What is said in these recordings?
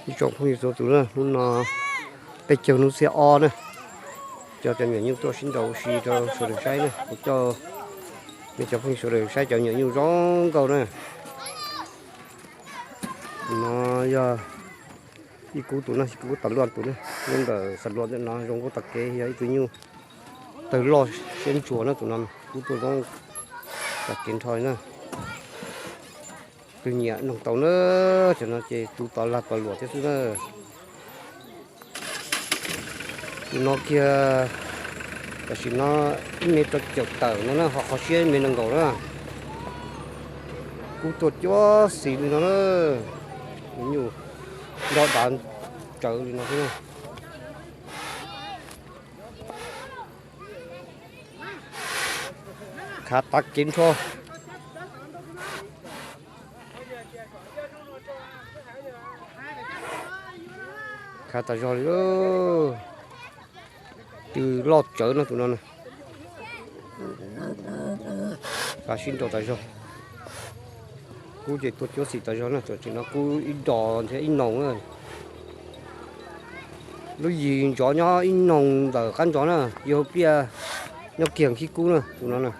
Ib tsoom phooj ywg txhua tus na, hnub no peb caug hnub xiab ob na, coj cov me nyuam nyuj tuaj sib nraus ua si rau sawv daws saib na. Kuv coj nej cov phooj ywg sawv daws saib cov me nyuam nyuj zoo nkauj na. No yog ib kub tus no, ib kub tas luaj tus na, nyob ntawm xas luas ntawm no zoo nkauj tag kev, yog ib tug nyuj tawg loj siab ntsuas na tus no, kub tuaj zoo tag kev nrho li na. Tus nyiam noog tau na, cov no ces tus tom lag tom luam thiab xwb na. Tus no kiag tam sim no ib mev rau caum tawm no na, ho qhov siab ib mev nees nkaum na. Kub tuaj cuab xis li no na, nyuj nto dav tsawv li no xwb na. Khav tav kev nrho. Khav tas zog li, tw loj tsawv no tus no na. Khav sib nraus tas zog. Kub ces tuaj cuab xim tas zog na, tam sim no kub ib dos thiab ib noog na. Lub yim ntsov nyob ib noog ntawm qab ntsov na, yog hauv pliaj nyob kiag khib kub na tus no na.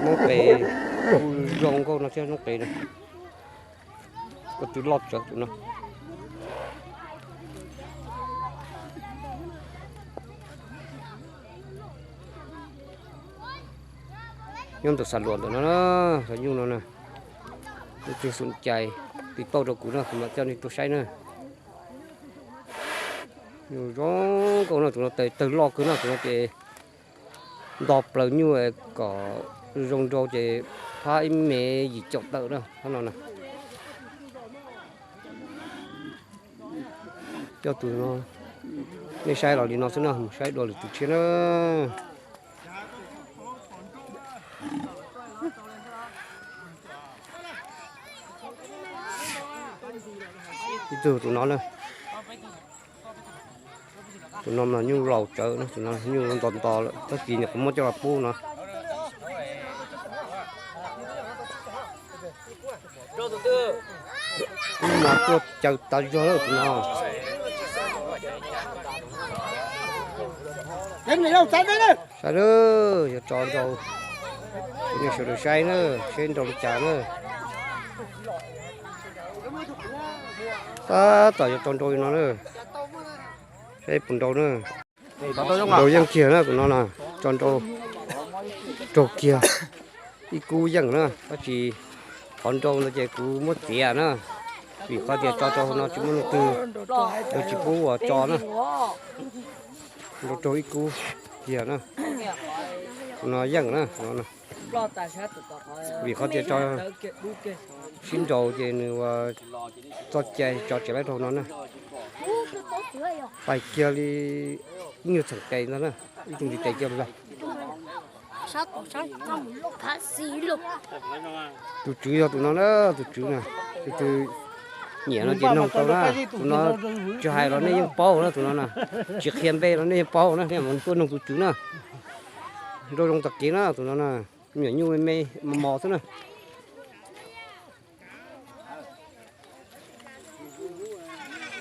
Noob qes kuj zoo nkauj no thiab noob qes na. Koj tw loj tsawv tus no. Nyob ntawm xas luas ntawm no, cov nyuj no na. Leej twg xum cais tiv tauj rau kuv no kuv mam coj nej tuaj saib na. Nyuj zoo nkauj no, tus no tawg loj kawg no, tus no ces nto plaws nyuj kom zoo nrau ces phab ib mev yim caum tawm na, phab no na. Coj tus no, nej saib los li no xwb na, mus saib dua lwm tus tshiab na. Ib tug tus no na. Tus no mas nyuj laus tsawv na, tus no nyuj nto nto lawm, tag kis nyuam qhuav muab coj los pub no. Kub mas tuaj caws tas zog lawm tus no. Saib lawm, yog tso nrau, nej sawv daws saib na, saib nrau li cas na. Tab tom yuav tso nrau li no na. Saib puas nrau na. Nrau yeej kiag na tus no na, tso nrau raug kiag ib kub yeej na, tab sis qhov nrau ntawd ces kuv muab txiav na, vim qhov tias tso rau hauv no tsis muaj leej twg, lawv tsis pub uas tso na. Nrau raug ib kub kiag na, tus no yeej na, vim qhov tias tso sib nraus ces nws ua txoj cai tso tsis laib rau no na. Pais kiag li ib nyuag txheem tes ntag na, ib tug ntiv tes kiag los. Tus tswv yog tus no na, tus tswv na, tus twg nyiam no ces noog tau na. Tus no tsis hais los nej yeej paub na, tus no na, tsis qhia npe los nej yeej paub na, nej mam tuaj noog tus tswv na. Nrau zoo tag kev na, tus no na, me nyuam nyuj me me mos mos xwb na.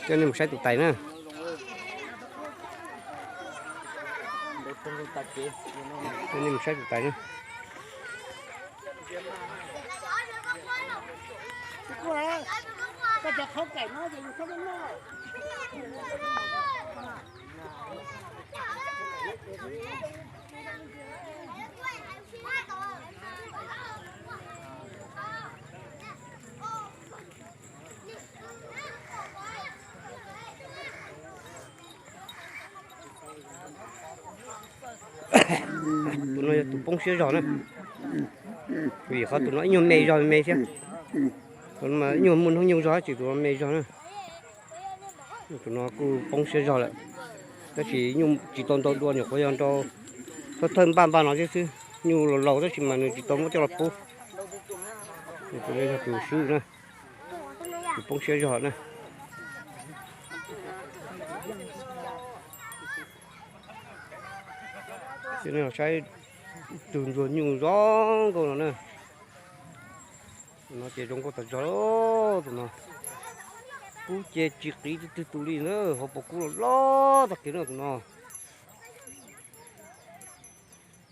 Coj nej mus saib tus tais na. Coj nej mus saib tus tais na. Tus no yog tus poob siab zog na, vim qhov tus no ib nyuag me zog me thiab, ib nyuag muaj hnub nyoog zog tab sis tus no me zog na. Tus no kuj poob siab zog lawm, tab sis nyuj tsis tau ntau dua, nyuam qhuav yog nrau thawj thawj npaj npaj no thiab xwb. Nyuj laus laus tab sis mas nws tsis tau muab coj los pub. Tus no yog tus swb na, tus poob siab zog na. Saib tus ntsuag nyuj zoo nkauj no na. No ces zoo nkauj tas zog lauj tus no. Kub ces tsis qiv twg tus li na, hauv paus kub los loj tag kiag na tus no.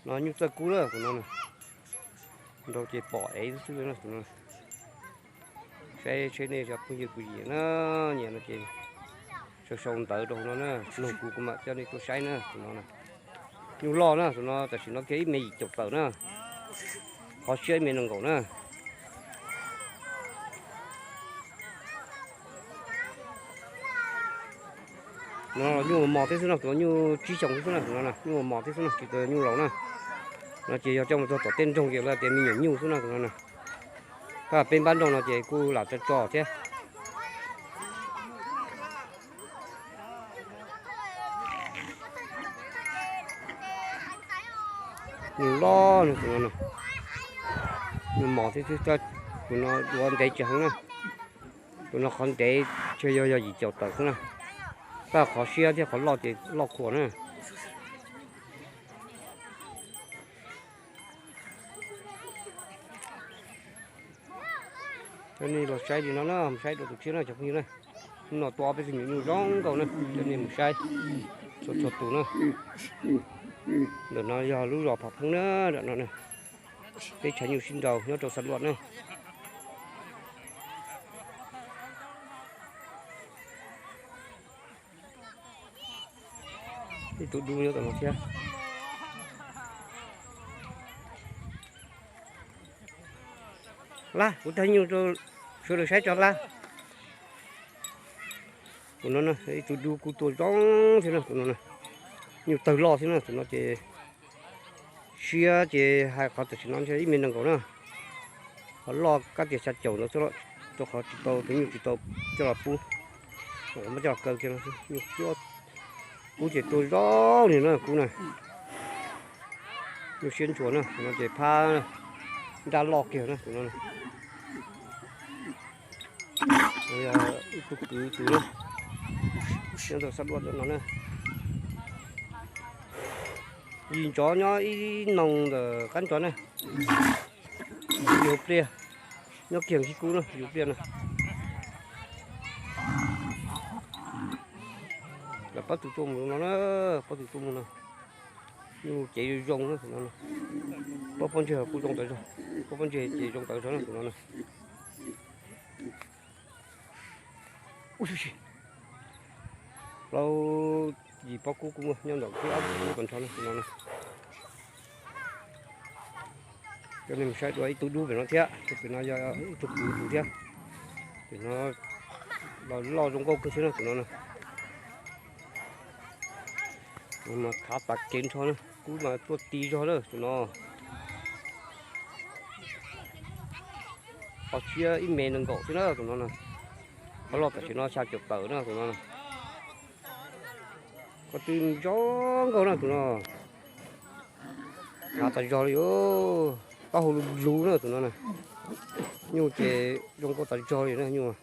No nyuj txawj kub na tus no na. Nrau ces pom ev xwb na tus no. Saib seb nej cov phooj ywg kuv nyiam na, nyiam no ces sau sau ntawv rau hauv no na, nug kuv kuv mam coj nej tuaj saib na tus no na. Nyuj loj na tus no, tam sim no kiag ib me yim caum tawm na. Qhov siab ib me nees nkaum na. No nyuj mos mos thiab xwb no, tus no nyuj tsib xyoos thiab xwb na tus no na, nyuj mos mos thiab xwb no, tsis tas nyuj laus na. No ces yog coj mus txog tom tej nroog ces lawv tias me nyuam nyuj xwb no tus no na. Pab peb npab nroog no ces kuj lam tso tso thiab. Nyuj loj no tus no na. Nyuj mos thiab xwb, tus no duav ntev tsis heev na. Tus no qhov ntev tsuas yog yog yim caum tawm xwb na. Tab qhov siab thiab qhov loj ces loj khuam na. Coj nej los saib li no na, mus saib dua tus tshiab na cov phooj ywg na. Hnub no tua peb tus nyuam nyuj zoo nkauj na, coj nej mus saib txhua txhua tus na. Ntawm no yog lub zos Pham Phooj na, ntawm no na. Teb chaws nyuj sib nraus nyob rau Xa Luam na. Ib tug dub nyob tom no thiab. Lab, kuv tag nyuj rau sawv daws saib tso Lab. Tus no na, ib tug dub kuj tua zoo thiab na tus no na. Nyuj tawg loj thiab na tus no ces siab ces hais qhov tam sim no ib me nees nkaum na. Qhov loj kab tias xya caum ntawd xwb, rau qhov tsis tau tus nyuj tsis tau coj los pub, muab coj los kaw kiag no xwb. Kub ces tua zoo li no kub na. Nyuj siab ntshua na, tus no ces phab nrab loj kiag na tus no. Yog ib tug kwv tus na, nyob rau Xa Luam no na. Yim ntsov nyob ib noo ntawm qab ntsov na. Yus pliag, nyob kiag khib kub na, yus pliag na. Lawv pob tw tuaj mus no na, pob tw tuaj mus no. Nyuj cev zoo zoo na tus no. Pob pob ntseg kuj zoo tawv zog, pob pob ntseg ces zoo tawv zog na tus no na. Plaub yim pob kub kuj muaj nyob ntawm khib ob kub kom nrho na tus no na. Coj nej mus saib dua ib tug dub pem no thiab, pem no yog ib tug kwv tus thiab. Pem no los loj zoo nkauj kawg xwb na tus no na. Mas khav tas kev nrho na, kub mas tuaj ti zog na tus no. Qhov siab ib me nees nkaum xwb na tus no na. Qhov loj tam sim no xya caum tawm na tus no na. Qhov twb zoo nkauj na tus no. Khav tas zog li, taub hau lug lug na tus no na. Nyuj ces zoo nkauj tas zog li na nyuj.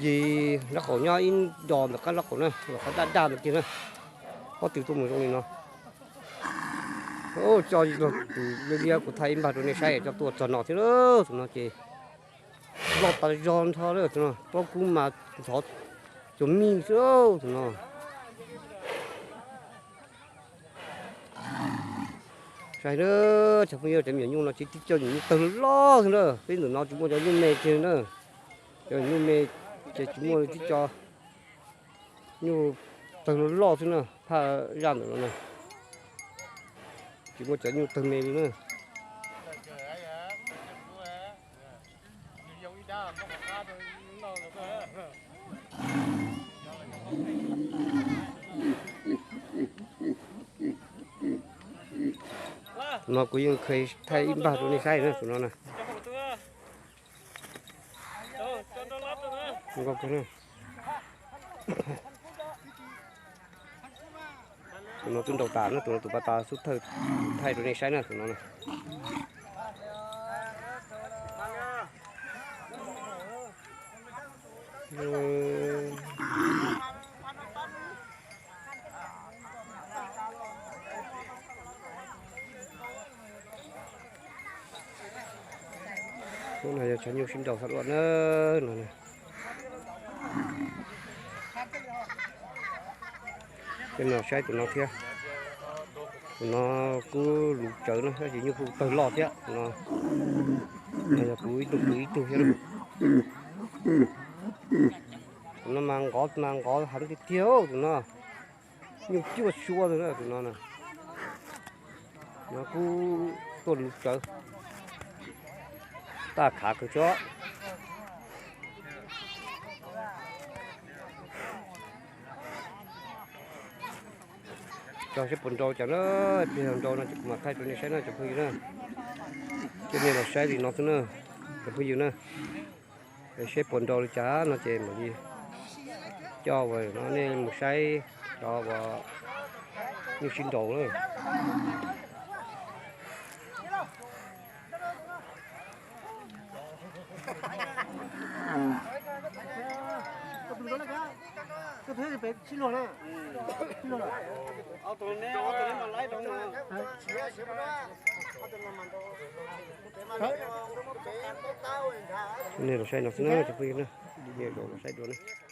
Yim nraub qaum nyob ib nto ntawm qab nraub qaum na, los qhov daj daj ntawd kiag na. Pob tw tuaj mus zoo li no. Coj tus liab liab kuv thaij ib npag rau nej saib, coj tuaj txog no thiab, tus no ces loj tas zog nrho lawm tus no, pob kub mas ntxhov cuag mij xwb tus no. Saib na, cov phooj ywg, cov me nyuam nyuj no ces tib co nyuam nyuj tawg loj xwb na, peb ntawm no tsis muaj cov nyuj me kiag na. Cov nyuj me ces tsis muaj, tib co nyuj tawg loj loj xwb na, phaj zaj ntawm no na. Tsis muaj cov nyuj tawg me li na. Tus no kuv yeej kheev thaij ib npag rau nej saib na, tus no na. Tus no twb nrau tas na, tus no tus pab tas xub thawj thaij rau nej saib na, tus no na. Tus no yog tshav nyuj sib nraus thaum ub na. No, peb mus saib tus no thiab. Tus no kuj luv tsawv na, tab sis nyuj kuj tawg loj thiab. Tus no yog kuv ib tug kwv ib tug thiab. Tus no mas nqov mas nqov heev tiag tiag tus no. Nyuj cuaj suab tus no na. No kuj tuaj luv tsawv, taj khav kawg tso. Tso seb puas nrau cas na, pliag yog nrau no ces kuv mam thaij rau nej saib na cov phooj ywg na. Coj nej los saib li no xwb na cov phooj ywg na. Seb puas nrau li cas no ces mam li coj ua no nej mus saib cov uas nyuj sib nraus na. Nej los saib no xwb na cov phooj ywg na, nej los saib dua na.